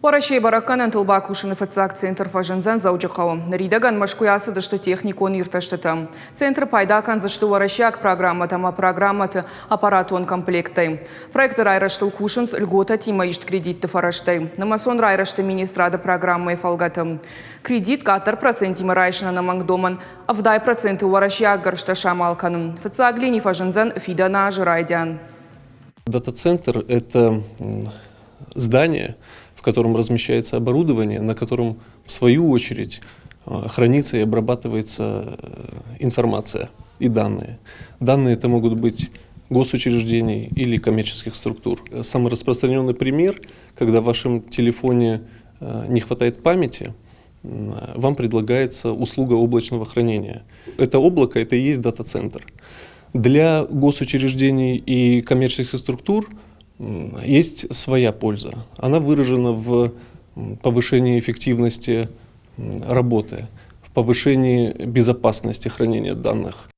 Уӕрӕсейы бӕрӕггӕнӕнтыл бакусыны фыццаг центр фӕзындзӕн Дзӕуджыхъӕуы. Ныридӕгӕн Мӕскуыйы ацыдысты техникон иртӕстытӕ. Центры пайда кӕндзысты уӕрӕсейаг программӕтӕ ӕмӕ программӕты аппаратон комплекттӕй. Проекты райрӕзтыл кусынц льготӕтимӕ ист кредитты фӕрӕзтӕй. Нымӕцон райрӕзты министрады программӕйы фӕлгӕты. Кредит къаддӕр процентимӕ райсын ӕнӕмӕнг домӕн 70% уӕрӕсейаг гӕрзтӕ самал кӕнын. Фыццаг лини фӕзындзӕн фидӕн азы райдиан. Дата-центр – это здание, в котором размещается оборудование, на котором, в свою очередь, хранится и обрабатывается информация и данные. Данные это могут быть госучреждений или коммерческих структур. Самый распространенный пример, когда в вашем телефоне не хватает памяти, вам предлагается услуга облачного хранения. Это облако, это и есть дата-центр. Для госучреждений и коммерческих структур есть своя польза. Она выражена в повышении эффективности работы, в повышении безопасности хранения данных.